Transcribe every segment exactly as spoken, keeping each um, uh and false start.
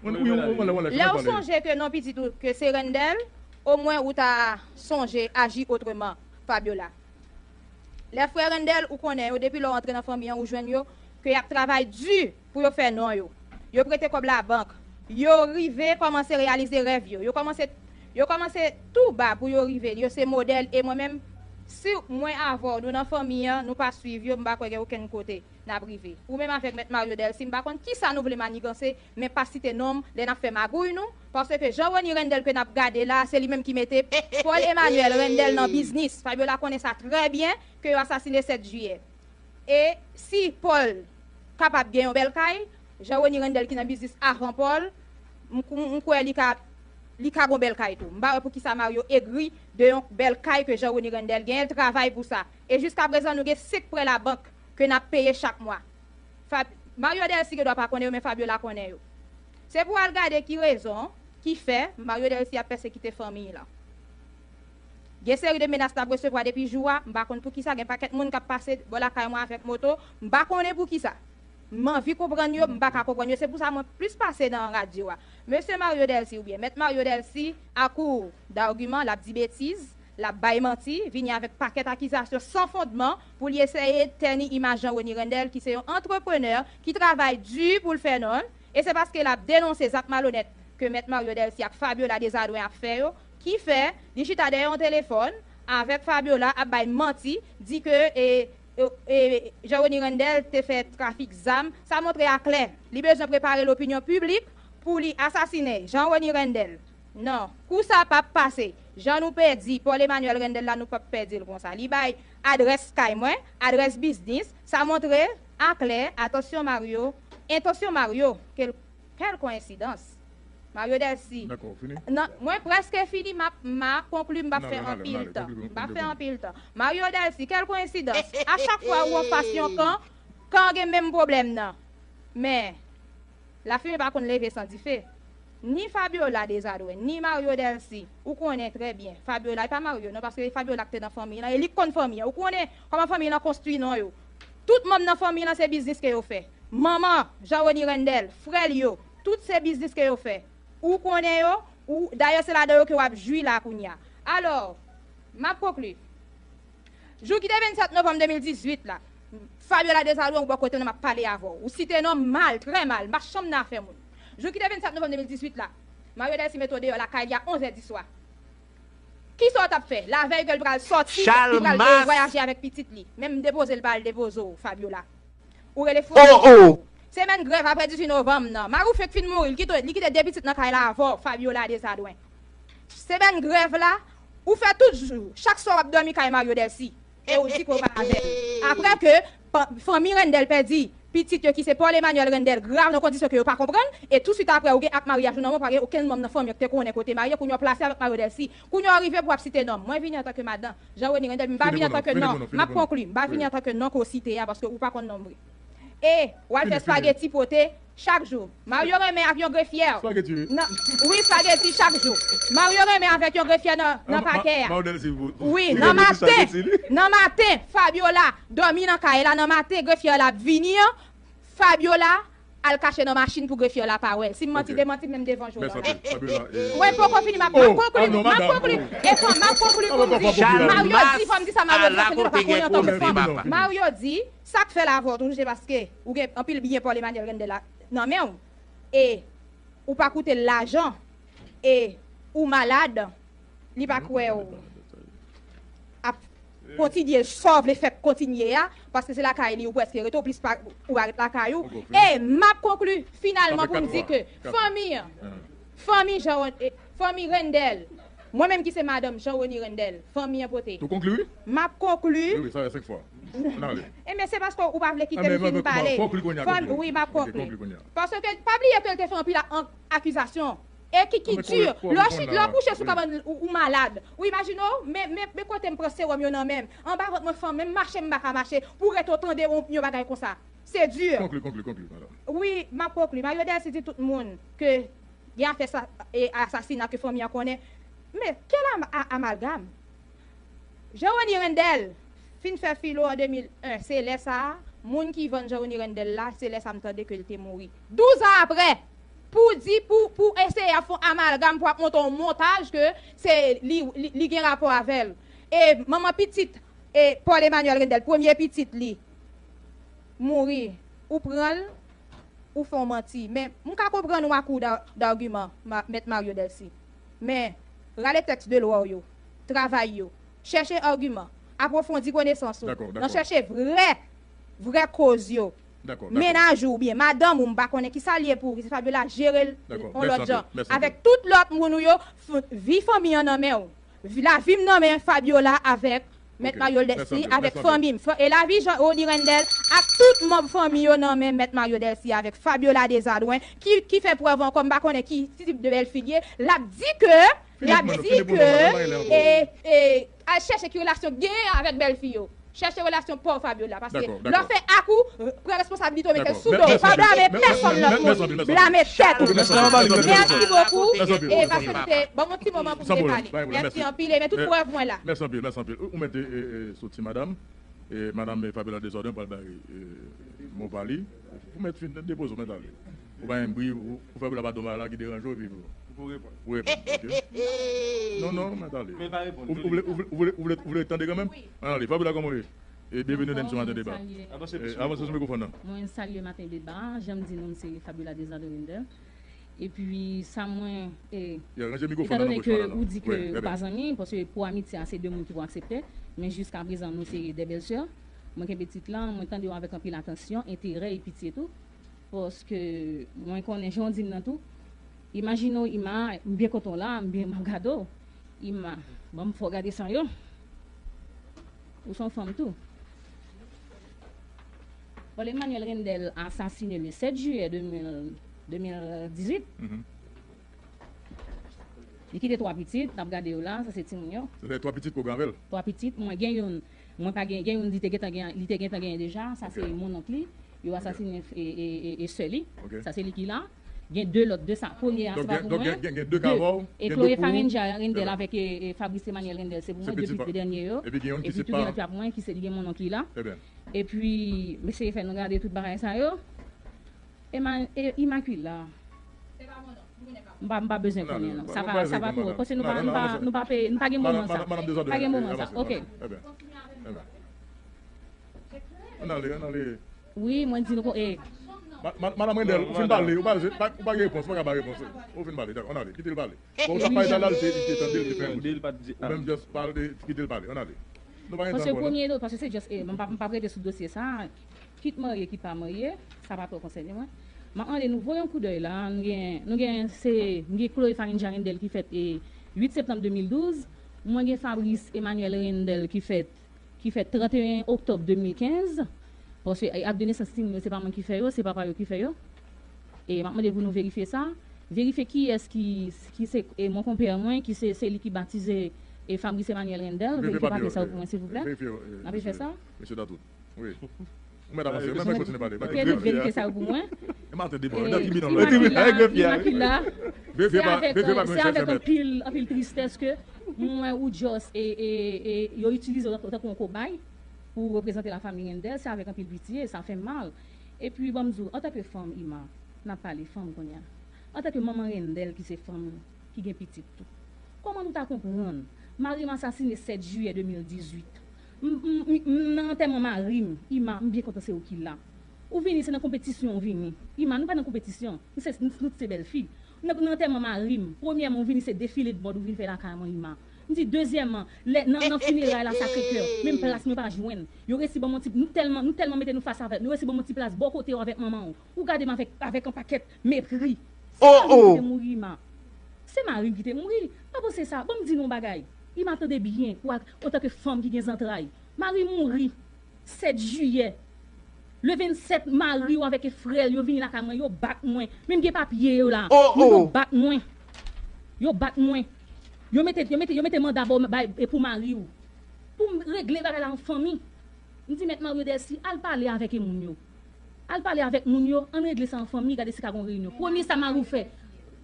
Lè w sonje ke non pitit ou ke se Rendel, omwen ou ta sonje aji otreman, Fabiola. Lè frè Rendel, ou konnen yo depi lè w antre nan fanmi an, ou jwenn yo ke y ap travay di pou yo fè non yo. Yo prete kòb labank. Yo rive kòmanse reyalize rèv yo. Yo kòmanse yo kòmanse tou ba pou yo rive. Yo se modèl e mwen menm, si mwen avè w nou nan fanmi an, nou pa swiv yo, m pa kwè gen okenn kote n ap rive. Ou menm avèk Mèt Mario Delcy, m pa konn kisa nou vle maniganse, men pa site non m lè n ap fè magouy nou, paske Jean Rony Rendel ke n ap gade la, se li menm ki mete Paul Emmanuel Rendel nan biznis. Fabiola konnen sa trè byen ke yo asasine sèt jiyè. E si Paul kapab gen yon bèl kay, Jean Rony Rendel ki nan biznis avan Paul, m, m, m kwè li ka li ka gon bèl kay tou. M pa wè poukisa Mario egri de yon bèl kay ke Jean Rony Rendel genyen, l travay pou sa. E jiskaprezan nou gen senk prè labank ke n ap peye chak mwa. Fab, Mario Delcy gen dwa pa konnen yo, men Fabiola konnen yo. Se pou w al gade ki rezon ki fè Mario Delcy ap pèsekite fanmi lan. Gen seri de menas n ap resevwa depi jou a, m pa konn poukisa gen pakèt moun k ap pase bò lakay mwen avèk moto, m pa konnen poukisa. M anvi konprann yo, m pa ka konprann yo, se pou sa mwen plis pase nan radyo a. Mesye Mario Delcy oubyen Mèt Mario Delcy, à court d'arguments, l ap di betiz, l ap bay manti, vini avèk pakèt akizasyon san fondman pou li eseye tèni imaj Jean Rony Rendel ki se yon antreprenè ki travay di pou l fè non l, e se paske l ap denonse zak malonèt ke Mèt Mario Delcy ak Fabiola Desadwen ap fè yo, ki fè li chita dèyè yon telefòn avèk Fabiola ap bay manti, di ke e, e, e, Jean Rony Rendel te fè trafik zam. Sa montre aklè li bezwen prepare lopinyon piblik pou li asasinen Jean Rony Rendel. Non, kou sa p ap pase. Jan nou pèdi Paul Emmanuel Rendel la, nou p ap pèdi l konsa. Li bay adrès kay mwen, adrès biznis, sa montre aklè, atansyon Mario, entansyon Mario, kel, kèl koyensidans. Mario Delcy. Nan, mwen prèske fini, m ap, m ap konkli, m p ap fè anpil tan. M p ap fè anpil tan. Mario Delcy, kèl koyensidans. A chak fwa ou anfas yon kan, kan an gen menm pwoblèm nan. Men, lafimen pa konn leve san dife. Ni Fabiola Desadwen, ni Mario Delcy, ou konnen trè byen. Fabiola, e pa Mario non, paske Fabiola ki te nan fanmi lan, e li k konn fanmi an. Ou konnen kòman fanmi lan konstwi non yo. Tout manm nan fanmi lan se biznis ke yo fè. Manman Jean Rony Rendel, frè l yo, tout se biznis ke yo fè. Ou konnen yo, ou, dayè se ladan yo ke w ap jwi la kounye a. Alò, m ap konkli. Jou ki te vennsèt novanm de mil dizuit la, Fabiola Desadwen ou bò kote w nan m ap pale avè w. Ou site non m mal, trè mal, m pa janm nan afè moun. Jou ki te vennsèt novanm de mil dizuit la, Mario Delcy mete w deyò lakay li a onz è di swa. Kisa w t ap fè? Lavèy ke l pral sòti, li pral vwayaje avèk pitit li. Menm depoze l pa al depoze w, Fabiola. Ou rele fou. Oh, oh. Semèn grèv apre dizuit novanm nan. Mari w fenk fin mouri, li kite, li kite de pitit nan kay la avè w, Fabiola Desadwen. Semèn grèv la, ou fè tout jou. Chak swa w ap dòmi kay Mario Delcy. E ou di ke w pa avè l. Apre ke pa, fanmi Rendel pèdi pitit yo ki se Paul Emmanuel Rendel grav nan kondisyon ke yo pa konprann, e touswit apre ou gen ak maryaj ou nan men w, pa gen okenn manm nan fanmi an ki te konnen kote Mario, kounye a w plase avèk Mario Delcy. Kounye a w rive pou w ap site non m. Mwen vini antanke madan Jean Rony Rendel, m pa vini antanke non. M ap konkli, m pa vini antanke non ke w site a, paske ou pa konn non m vre. E w al fè espageti pote chak jou. Mario renmen avyon grefyè. Nan, wi, espageti chak jou. Mario renmen avèk yon grefyè nan, nan pakè a. Wi, nan maten, nan maten, Fabiola dòmi nan kay la, nan maten, grefyè la ap vini an, Fabiola al kache nan machin pou grefyè la pa wè l. Si m manti, demanti m menm devan Jowal. Mwen poko fini, m ap, m ap konkli, m ap konkli. E fò, m ap konkli pou m di, Mario di, fò m di sa, Mario di, paske nou pa konnen antanke fanm. Mario di, sa k fè l avè w toujou, se paske ou gen anpil byen Paul Emmanuel Rendel la nan men w. E ou pa koute l lajan. E ou malad. Li pa kwè w ap kontinye sa w vle fè kontinye a, paske se lakay li ou prèske rete, ou plis pa, ou pa ret lakay ou. E m ap konkli finalman pou m di ke fanmi an, fanmi Jean, eh, fanmi Rendel, mwen menm ki se madanm Jean Rony Rendel, fanmi an pote. Ou konkli, wi? M ap konkli. Wi, wi, sa fè senk fwa. Ann ale. Ebyen, se paske ou pa vle kite m fin pale. Wi, m ap konkli. Paske pa bliye ke l te fè anpil a-, an-, akizasyon. E ki, ki di, lè w chit, lè w kouche sou kabann ou, ou malad. Ou imajine w, men, men, men kote m pran sewòm yo nan men m. Anba vant mwen fanm, menm mache m pa ka mache. Pou rete w tande yon, yon bagay konsa. Se di. Konkli, konkli, konkli, madanm. Wi, m ap konkli. Mario Delcy di tout moun ke gen afè sa, e, asasina ke fanmi an konnen. Men, kèl am-, a-, amalgam? Jean Rony Rendel fin fè filo an de mil en. Se lè sa a, moun ki vann Jean Rony Rendel la, se lè sa a m tande ke l te mouri. Douz an apre, pou di, pou, pou eseye ap fè yon amalgam, pou ap monte yon montaj ke se li, li, li gen rapò avè l. E manman pitit, e Paul Emmanuel Rendel, premye pitit li, mouri, ou pran l, ou fè yon manti. Men, m ka konprann ou a kou da-, dagiman, ma-, Mèt Mario Delcy. Men, rale tèks de lwa w yo, travay yo, chèche agiman, apwofondi konesans ou, nan chèche vrè, vrè koz yo. Mennaj ou oubyen madanm ou, m pa konnen kisa l ye pou ou, se Fabiola jere l yon lòt jan. Avèk tout lòt moun ou yo, f-, vi fanmi an nan men w. Vi-, lavi m nan men Fabiola avèk Mèt Mario Delcy, avèk fanmi m. Fa-, e lavi Jean-Rony Rendel ak tout manm fanmi yo nan men Mèt Mario Delcy avèk Fabiola Desadwen, ki, ki fè prèv ankò, m pa konnen ki tip de bèlfi l ye, l ap di ke, l ap di ke, e, e, al chèche ki relasyon genyen avèk bèlfi yo. Chèche relasyon pa w Fabiola, paske lè w fè ak ou, pran responsablite w, mete l sou do w. Pa blame pèsonn lòt moun. Blame tèt ou. Mèsi bokou. E paske m te, ban m yon ti moman pou m te pale. Mèsi anpil. E men tout prèv mwen la. Mèsi anpil, mèsi anpil. Ou, ou mèt, e, e, e, soti, madanm. E, madanm, e, Fabiola Desordres pral bay, e, mo pa li. Ou mèt fin depoze w, mèt ale. Ou pa gen bri, ou, ou fè bri la pa dòmi la ki deranje w, epi ou, ou reponn, ok? Non, non, mèt ale. Men pa reponn. Ou, ou vle, ou vle, ou vle, ou vle, ou vle tande kanmenm? Ann ale, Fabiola, kòman w ye? E byenveni nan emisyon Maten Deba. Avanse sou mikwofòn nan. Mwen salye Maten Deba, jan m di non m se Fabiola Desadwen Rendel. Epi sa mwen, e, etandone ke ou di ke ou pa zanmi, paske pou amitye a se de moun ki pou aksepte, men jiskaprezan nou se de bèlsè. Mwen kenbe tit lan, mwen tande w avèk anpil atansyon, enterè e pitye tou. Paske mwen konnen jan w di m nan tou. Imajine w, Ima, m byen kontan w la, m byen, m ap gade w. Ima, ban m fè w gade sa yo. Ou se yon fanm tou. Paul Emmanuel Rendel asasine le sèt jiyè de mil, de mil dizuit. Li kite twa pitit, n ap gade yo la, sa se timoun yo. Sa se twa pitit ke w gen avè l? Twa pitit, mwen gen youn, mwen pa gen, gen youn li te gentan gen, li te gentan genyen deja, sa se mononk li. Yo asasinen e, e, e, e sè li. Sa se li ki la. Gen de lòt, de sa, premye a se pa pou mwen. Gen, gen de ka avè w. E Chloé Farinja Rendel avèk, e, e Fabrice Emmanuel Rendel, se pou mwen, de pitit dènye yo. Epi gen youn ki se pa. Epi tou gen lòt yo ap mwen, ki se li gen mononk li la. Epi, m eseye fè nou gade tout bagay sa yo. Eman-, e, Imakila. M pa, m pa bezwen konnen non. Sa pa, sa pa pou, paske nou pa, nou pa, nou pa pe, nou pa gen moman sa. Pa gen moman sa. Ok. Ann ale, ann ale. Wi, mwen di nou kon, e. Ma-, ma-, Madanm Rendel, ou fin pale, ou pa, ou pa gen repons, ou pa ka bay repons. Ou fin pale, dakò, ann ale, kite l pale. Bon, ou t ap pale talè, li te, li te tande, li te fè yon bouch. Ou menm, just pale, kite l pale, ann ale. Nou pa gen tan ankò, non. Paske premye, paske se just, e, m pa, m pa rete sou dosye sa. Kit marye, kit pa marye, sa pa twò konsène mwen. M ap mande nou voye yon koudèy la. Nou gen, nou gen, se, nou gen Chloé Farinja Rendel ki fèt, e, uit septanm de mil douz. Mwen gen Fabrice Emmanuel Rendel ki fèt, ki fèt trannteyen oktòb de mil kenz. Paske, e, ak de nesans timoun yo, se pa mwen ki fè yo, se papa yo ki fè yo. E m ap mande pou nou verifye sa. Verifye kiyès ki, ki se, e, mon konpè mwen, ki se, se li ki batize, e, Fabrice Emmanuel Rendel. Verifye papye sa pou mwen, silvouplè. N ap fè sa. Mesye Datout. Wi. Ou mèt avanse, ou mèt kontinye pale. Pè David verifye sa yo pou mwen. E Maten Deba, nan tribinal la. Imakila, se avèk, se avèk anpil, anpil tristès ke mwen ou Jos e, e, e yo itilize w tankou yon kobay pou reprezante lafanmi Rendel, se avèk anpil pitye, sa fè m mal. Epi, ban m di w, antanke fanm, Ima, n ap pale fanm kounye a. Antanke manman Rendel ki se fanm ki gen pitit tou. Kòman nou ta konprann? Mari m asasine sèt jiyè de mil dizuit. M, m, m, m nan antèman mari m. Ima, m byen kontan se ou ki la. Ou vini, se nan konpetisyon ou vini. Ima, nou pa nan konpetisyon. Nou se, nou, nou se bèlfi. Nan, nan antèman mari m, premyèman, ou vini, se defile de mòd ou vin fè lakay mwen, Ima. M di, dezyèmman, lè, nan, nan fineray la, Sacré-Cœur, menm plas mwen pa jwenn. Yo resi ban m yon ti, nou tèlman, nou tèlman mete nou fas avèk, yo resi ban m yon ti plas bò kote w avèk manman w. Ou gade m avèk, avèk yon pakèt mepri. Se mari m ki te mouri, Ima. Se mari m ki te mouri. Pa panse sa. Ban m di nou yon bagay. Ima, tande byen, ou ak, antanke fanm ki gen zantray. Mari m mouri sèt jiyè. Le vennsèt, mari w avèk frè l, yo vini lakay mwen, yo bat mwen. Menm gen papye yo la. Yo bat mwen. Yo bat mwen. Yo mete, yo mete, yo mete manda bò, bay, e pou mari w. Pou m regle bagay la an fanmi. M di, Mèt Mario Delcy, al pale avèk e moun yo. Al pale avèk moun yo, ann regle sa an fanmi, gade si ka gon reyinyon. Premye sa mari w fè,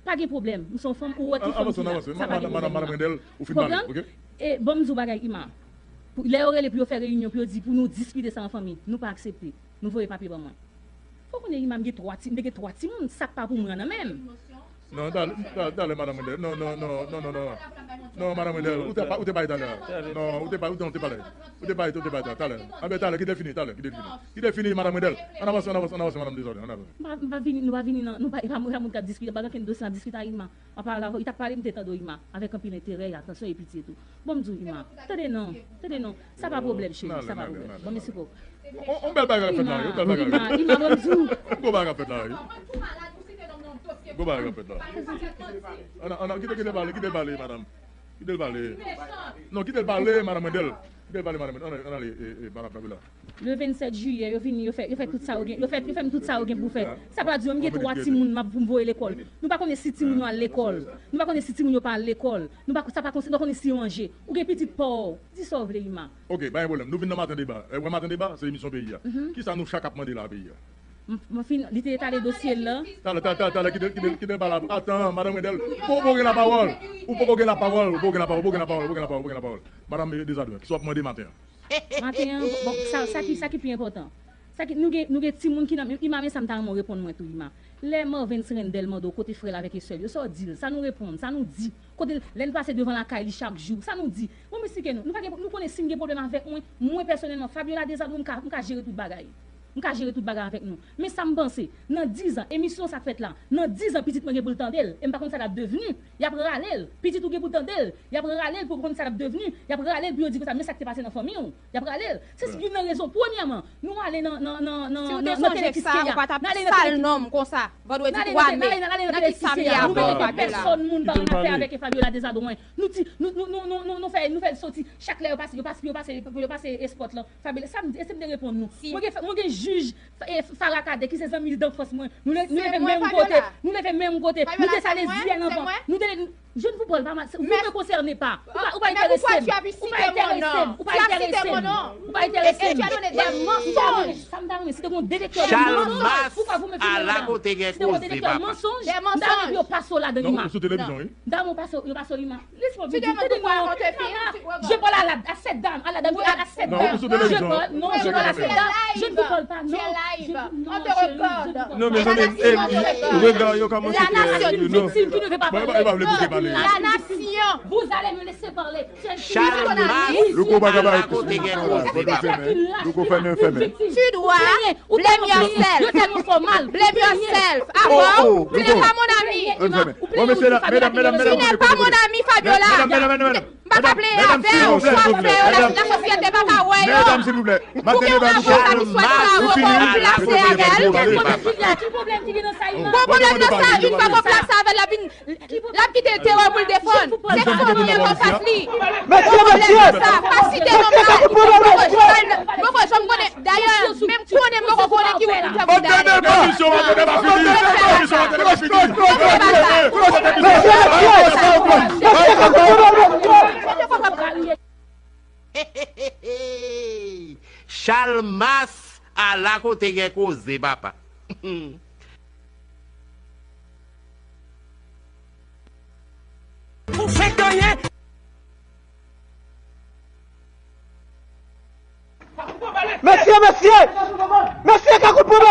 pa gen pwoblèm. M se yon fanm, ou wè ki fanm ki la. Sa pa gen pwoblèm. Madanm Rendel, ou fin pale, ok? E ban m di w bagay, Ima. Pou, lè yo rele pou yo fè reyinyon, pou yo di, pou nou diskite sa an fanmi, nou pa aksepte. Nou voye papye ban mwen. Ou konnen Ima, m gen twa ti, m te gen twa timoun, sa k pa pou mwen an nan men m. Non, talè, talè, talè, madan Wendel. Non, non, non, non, non, non. Non, madan Wendel, ou te pa, ou te bay talè. Non, ou te pa, ou te, ou te pale. Ou te bay, ou te bay talè. Anben, talè, kite l fini, talè, kite l fini. Kite l fini, madan Wendel. Ann avanse, ann avanse, ann avanse, madan Dezòdè, ann avanse. M pa, m pa vini, nou pa vini nan, nou pa, e pa moun, e pa moun k ap diskite, pa gen okenn dosye n ap diskite ak Ima. M ap pale avè w, li t ap pale, m te tande w, Ima, avèk anpil enterè e atansyon e pitye tou. Bon, m di w, Ima, tande non, tande non. Sa pa pwoblèm, cheri, sa pa pwoblèm. Bon, mèsi pwopo. On, on bèl bagay k ap fèt la wi, on bèl bagay. Ima, Ima, bon, m di w. Gwo bagay k ap fèt la wi. Gwo bagay k ap fèt la. Ann, ann, kite, kite l pale, kite l pale, madanm. Kite l pale. Non, kite l pale, madanm Wendel. Kite l pale, madanm Wendel. Ann ale, ann ale, e, e, madanm Fabiola. Le vennsèt jiyè, yo vini, yo fè, yo fè tout sa yo gen, yo fè, yo fè m tout sa yo gen pou fè. Sa pa di yo, m gen twa timoun m ap, pou m voye lekòl. Nou pa konnen si timoun yo al lekòl. Nou pa konnen si timoun yo pa al lekòl. Nou pa, sa pa konse-, nou pa konnen si yo manje. Ou gen pitit pa w. Di sa w vle, Ima. Ok, pa gen pwoblèm. Nou vin nan Maten Deba. E, wè Maten Deba, se emisyon peyi a. Kisa nou chak ap mande la peyi a? M, m fin, li te etale dosye l lan. Talè, talè, talè, talè, kite, kite, kite l pale. Atan, madanm Wendel, ou poko gen lapawòl. Ou poko gen lapawòl, ou poko gen lapawòl, ou poko gen lapawòl, ou poko gen lapawòl, ou poko gen lapawòl. Madanm Dezòdè, kisa w ap mande maten an? Maten an, bon, sa, sa ki, sa ki pi enpòtan. Sa ki, nou gen, nou gen timoun ki nan, Ima, men sa m ta renmen w reponn mwen tou, Ima. Lè Marvens Rendel mande w kote frè l avèk e sè l yo, sa w di l? Sa nou reponn? Sa nou di? Kote, lè n pase devan lakay li chak jou, sa nou di? Bon, m esplike nou. Nou pa gen, nou konnen si m gen pwoblèm avèk mwen, mwen pèsonèlman, Fabiola Desadre, m ka, m ka jere tout bagay. M ka jere tout bagay avèk nou. Men sa m panse, nan dizan, emisyon sa k fèt la, nan dizan, pitit mwen gen pou l tande l, e m pa konn sa l ap devni. Y ap rale l. Pitit ou gen pou tande l. Y ap rale l pou konn sa l ap devni. Y ap rale l pou yo di konsa, men sa k te pase nan fanmi w. Y ap rale l. Se youn nan rezon. Premyèman, nou ale nan, nan, nan, nan, nan, nan tele Kiskeya. N ale nan tele Kiskeya. Vandredi twa me. Nan ki sa m ye avè w, Fabiola? Pèsòn moun pa ann afè avèk Fabiola Desadre. Nou ti, nou, nou, nou, nou, nou, nou fè, nou fè l soti. Chak lè yo pase, yo pase, yo pase, yo pase espòt lan. Fabiola, sa m di, e se m te reponn nou. Mwen gen, mwen gen jij, e, Farah Cadet, ki se zanmi l danfans mwen. Nou le-, nou leve menm kote. Nou leve menm kote. Nou te sale zyè l anvan. Nou te, je ne vous parle pas, vous ne me concernez pas. Ou pa, ou pa enterese m. Ou pa enterese m. Ou pa enterese m. Ou pa enterese m. Sa m ta renmen, si te gon detektè de mansonj, poukwa vous me filmez, madame? Si te gon detektè de mansonj, m ta renmen pou yo pase w ladan, Ima. Non, ou sou televizyon, wi. M ta renmen yo pase w, yo pase w, Ima. Laisse-moi vous dire, tenez, non, non, non, je parle à la, à cette dame, à la dame, à cette dame. Je parle, non, je parle à cette dame. Je ne vous parle pas, non. Je, non, je, je ne vous parle pas. Non, mezanmi, e, rega yo kòmanse fè, you know. Victime qui ne veut pas parler. Vous allez me laisser parler. Chalmas a la kote gen koze, papa. Louko, fèmen, fèmen. Tu dois blame yourself. Blame yourself. Avant, tu n'es pas mon ami. Ou plede ou di Fabiola. Tu n'es pas mon ami, Fabiola. M pa ka plede avè w. Sa w ap fè yo, la, lasosyete pa ka wè yo. Ou gen yon avan sa ki swèt sa, ou poko plase avè l. Ki pwoblèm ki gen nan sa, Ima? Bon pwoblèm nan sa, yon fwa w plase avè l, l ap vin L ap kite terè pou l defann. Se fòm li anfas li. Mesye, mesye, mesye, ka kout pwoblèm mesye. Mwen poko janm konnen. Dayè, menm konnen mwen poko konnen ki wout pou fè pou dayè. Emisyon an pa fini. Emisyon an pa fini. Mesye, mesye, mesye, ka kout pwoblèm mesye. Chalmas a la kote gen koze, papa. Ou fenk anyen. Mesye, mesye! Mesye, ka kout pwoblèm!